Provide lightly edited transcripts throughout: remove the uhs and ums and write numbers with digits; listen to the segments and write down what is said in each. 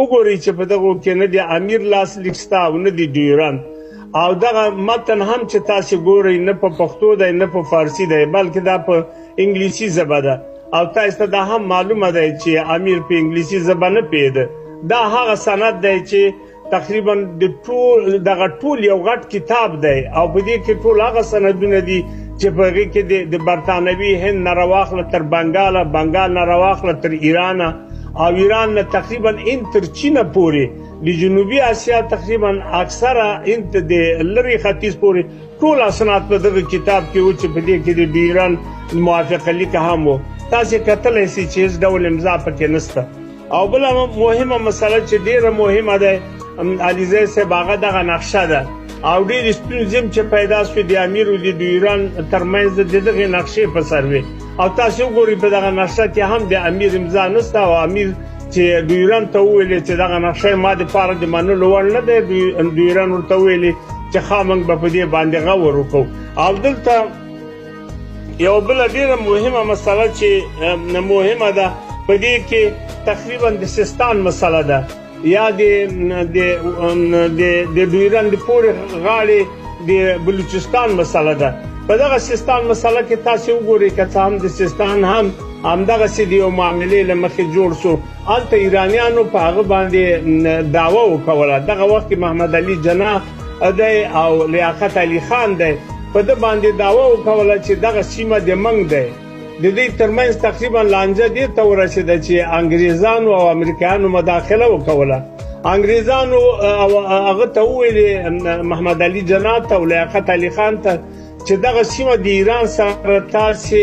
وګورئ چې په دغو کې نه د امیر لاسلیک شته او نه د ډیورند. او دغه متن هم چې تاسې ګورئ نه په پښتو دی نه په فارسي دی، بلکې دا په انګلیسي ژبه ده. او تاسو ته دا هم معلومه ده چې امیر په انګلیسي ژبه نه پوهېده. دا هغه سند دی چې تقریبا د ټول دغه ټول یو غټ کتاب دی او په دې کې ټول هغه سندونه دي چې په هغې کې د برتانوي هند نه راواخله تر بنګاله، بنګال نه راواخله تر ایرانه، او ایران نه تقریبا ان تر چینه پورې، د جنوبي اسیا تقریبا اکثره ان د لرې ختیځ پورې ټول اسناد په دغه کتاب کې و چې په دې کې د ایران موافقه لیک هم و. تاسې کتلی شئ چې هېڅ ډول امضا پکې نشته. او بله مهمه مسله چې ډېره مهمه ده علیزی صاحب، هغه دغه نقشه ده. او ډېرې ستونزې هم چې پیدا شوې د امیر او د ډیورن ترمنځ د دغې نقشې په سر وې. او تاسې وګورئ په دغه نقشه کې هم د امیر امضا نشته، او امیر چې ډیورن ته وویلې چې دغه نقشه ما دپاره د منلو وړ نه دی، ډیورن ورته وویلې چې ښه موږ به په دې باندې غور وکړو. او دلته یو بله ډېره مهمه مسله چې مهمه ده په دې کې تقریبا د سیستان مسله ده، یا د د د د ډیورن د پورې غاړې د بلوچستان مسله ده. په دغه سیستان مسله کې تاسې وګورئ که څه هم د سیستان هم همدغسې د یو معاملې له مخې جوړ سو، هلته ایرانیانو په هغه باندې دعوه وکوله. دغه وخت کې محمد علي جناح دی او لیاقت علي خان دی، په ده باندې دعوه وکوله چې دغه سیمه د موږ دی. د دې ترمنځ تقریبا لانجه دې ته ورسېده چې انګریزانو او امریکایانو مداخله وکوله. انګریزانو هغه ته وویلې محمد علي جناح ته او لیاقت علي خان ته چې دغه سیمه د ایران سره تاسې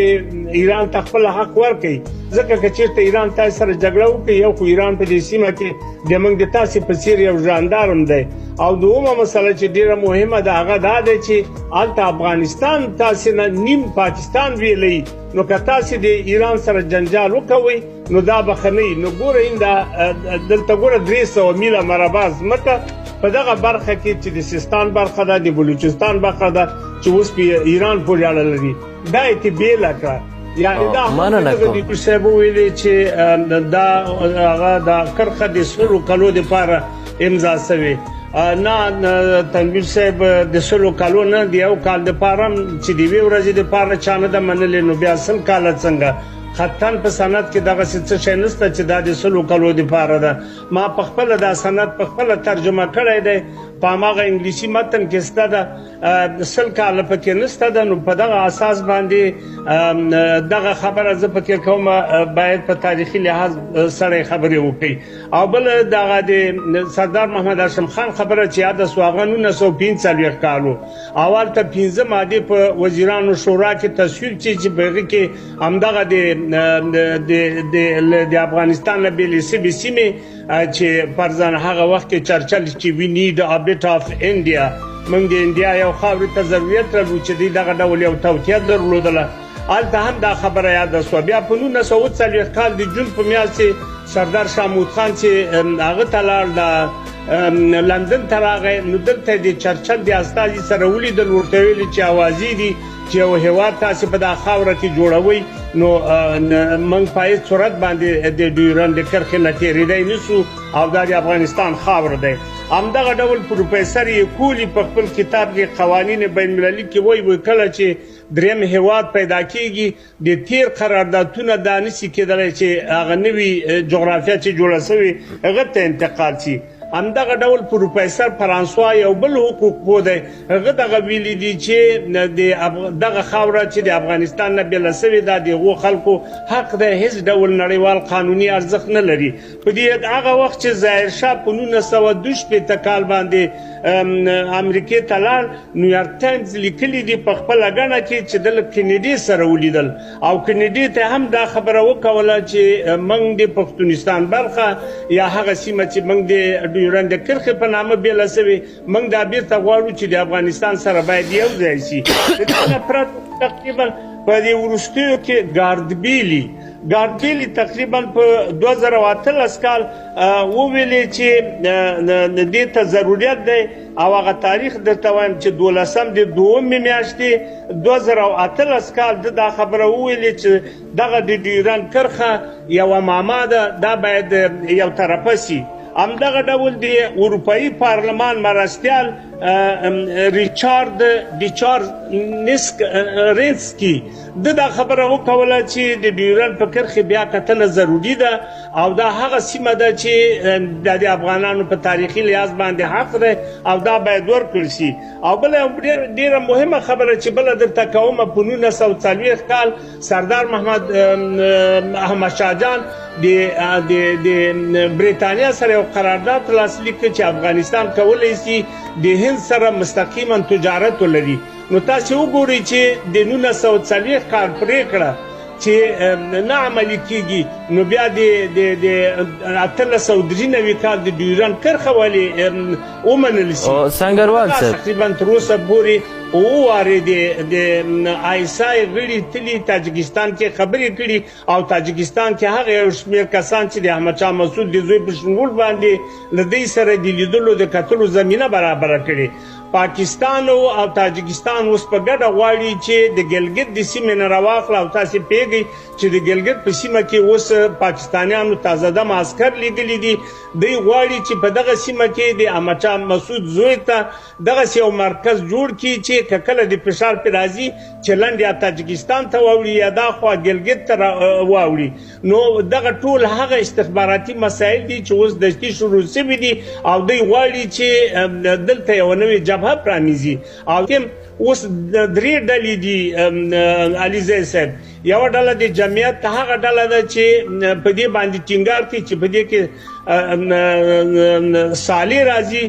ایران ته خپل حق ورکړئ، ځکه که چېرته ایران تاسې سره جګړه وکړي، یو خو ایران په دې سیمه کې د موږ د تاسې په څېر یو ژاندارم دی، او دومه مسله چې ډېره مهمه ده هغه دا ده چې هلته افغانستان تاسې نه نیم پاکستان ویلی، نو که تاسې د ایران سره جنجال وکوئ نو دا به ښه نه وي. نو ګورئ دا دلته ګوره 300 میله مربع ځمکه په دغه برخه کې چې د سیستان برخه ده، د بلوچستان برخه ده چې اوس په ایران پورې اړه لري، دا یې ترې بېله کړه. یعنې دا مننه کوم. د صاحب وویلې چې دا هغه دا کرښه د 100 کلو دپاره امضا سوې. نه تنویر صاحب د 100 کلو نه، د یو کال دپاره هم چې د یوې ورځې دپاره چا نه ده منلې، نو بیا 100 کاله څنګه؟ خطاً په سند کې دغسې څه شی نشته چې دا د 100 کلو دپاره ده. ما په خپله دا سند په خپله ترجمه کړی دی، په هماغه انګلیسي متن کې شته ده، 100 کاله پکې نشته ده. نو په دغه اساس باندې دغه خبره زه پکې کوم، باید په تاریخي لحاظ سړی خبرې وکړي. او بل دغه د سردار محمد هاشم خان خبره چې یاده سوه، هغه 1945 کال و، او هلته 5 مادې په وزیرانو شورا کې تصویب چې په هغې کې همدغه د د افغانستان له بېلې سوې سیمې چې فرضاً هغه وخت کې چرچل چې we need a bit of India، موږ د انډیا یو خاورې ته ضرورت لرو چې دوی دغه ډول یو توطیه درلودله، هلته هم دا خبره یاده سوه. بیا په 1940 کال د جون په میاشت کې سردار شاه محمود خان چې هغه ته لاړ، د لندن ته راغی، نو دلته د چرچل د استازي سره ولیدل، ورته ویل چې اوازې دي چې یو هېواد تاسې په دا خاوره کې جوړوئ، نو موږ په هېڅ صورت باندې د ډیورنډ د کرښې نه تېرېدی نه سو او دا د افغانستان خاوره دی. همدغه ډول پروفیسر یکولي په خپل کتاب کې قوانین بین المللي کې وایي، وایي کله چې دریم هېواد پیدا کیږي د تیر قراردادونه دا نشي کېدلی چې هغه نوي جغرافیا چې جوړه سوې هغه ته انتقال شي. همدغه ډول پروفیسر فرانسوا یو بل حقوق پوه دی، هغه دغه ویلي دي چې دغه خاوره چې د افغانستان نه بېله سوې ده د هغو خلکو حق دی، هېڅ ډول نړیوال قانوني ارزښت نه لري. په دې هغه وخت چې ظاهرشاه په 1962 کال باندې امریکې ته لاړ، نیویارک ټایمز لیکلي دي په خپله ګڼه کې چې ده له کینیډي سره ولیدل، او کینیډي ته هم دا خبره وکوله چې موږ د پښتونستان برخه یا هغه سیمه چې موږ د ډیورنډ د کرښې په نامه بېله سوې، موږ دا بیرته غواړو چې د افغانستان سره باید یو ځای شي. د دې نه پرته تقریبا په دې وروستیو کې ګاردبیلي تقریبا په 2018 کال وویلې چې دې ته ضرورت دی، او هغه تاریخ درته وایم چې 12 د دومې میاشتې 2018 کال ده دا خبره وویلې چې دغه د ډیورنډ کرښه یوه معما ده، دا باید یو طرفه سي. همدغه ډول د اروپایي پارلمان مرستیال ریچارد دیچار نسک رینسکي د دا خبره وکوله چې د ډیورنډ په کرښې بیا کتنه ضروري ده او دا هغه سیمه ده چې د افغانانو په تاریخي لحاظ باندې حق دی او دا باید ورکړل شي. او بله ډېره مهمه خبره چې بله درته کوم، په 1940 کال سردار محمد احمد شاه جان د بریتانیا سره یو قرارداد لاسلیک کړ چې افغانستان کولی شي د هند سره مستقیما تجارت ولري. نو تاسې وګورئ چې د 1940 کال پرېکړه چې نه عملي کېږي، نو بیا د 1893 کال د ډیورنډ کرښه ولې ومنل شي؟ سنګروال صاحب، تقریبا تر اوسه پورې اووه وارې د آی اس آی غړي تللي تاجکستان کې خبرې کړي او تاجکستان کې هغه یو شمېر کسان چې د احمدشاه مسعود د زوی په شمول باندې له دوی سره د لیدلو د کتلو زمینه برابره کړې. پاکستان او تاجکستان اوس په ګډه غواړي چې د ګلګت د سیمې نه راواخله، او تاسې پوهېږئ چې د ګلګت په سیمه کې اوس پاکستانیانو تازه دمه عسکر لیږلي دي. دوی غواړي چې په دغه سیمه کې د احمدشاه مسعود زوی ته دغسې یو مرکز جوړ کړي چې که کله د فشار پرې راځي چې لنډ یا تاجکستان ته واوړي یا دا خوا ګلګت ته واوړي. نو دغه ټول هغه استخباراتي مسایل دي چې اوس دستي شروع شوي دي او دوی غواړي چې دلته یوه نوې جبهه پرانیزي. او اوس درې ډلې دي علیزی صاحب. یوه ډله د جمعیت هغه ډله ده چې په دې باندې ټینګار کوي چې په دې کې صالح راځي.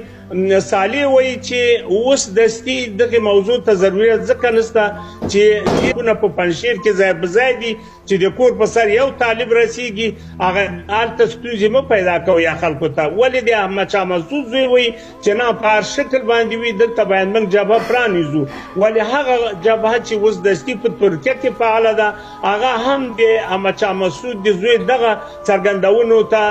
صالح وایي چې اوس دستي دغې موضوع ته ضرورت ځکه نشته چې لیکونه په پنجشیر کې ځای په ځای دي چې د کور په سر یو طالب رسیږي، هغه هلته ستونزې مه پیدا کوئ یا خلکو ته. ولې د احمدشاه مسعود زوی وایي چې نه، په هر شکل باندې وي دلته باید موږ جبهه پرانیزو. ولې هغه جبهه چې اوس دستي په ترکیه کې فعاله ده، هغه هم د احمدشاه مسعود د زوی دغه څرګندونو ته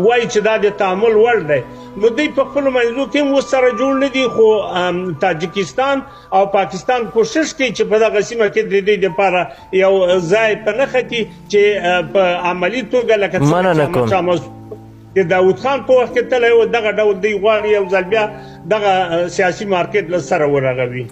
وایي چې دا د تعامل وړ دی. نو دوی په خپلو منځو کې هم اوس سره جوړ نه دي، خو تاجکستان او پاکستان کوشش کوي چې په دغه سیمه کې د دوی دپاره یو ځای په نښه کړي چې په عملي توګه لکه څنګه د داود خان په وخت کې تللی و، دغه ډول دوی غواړي یو ځل بیا دغه سیاسي مارکیټ له سره ورغوي.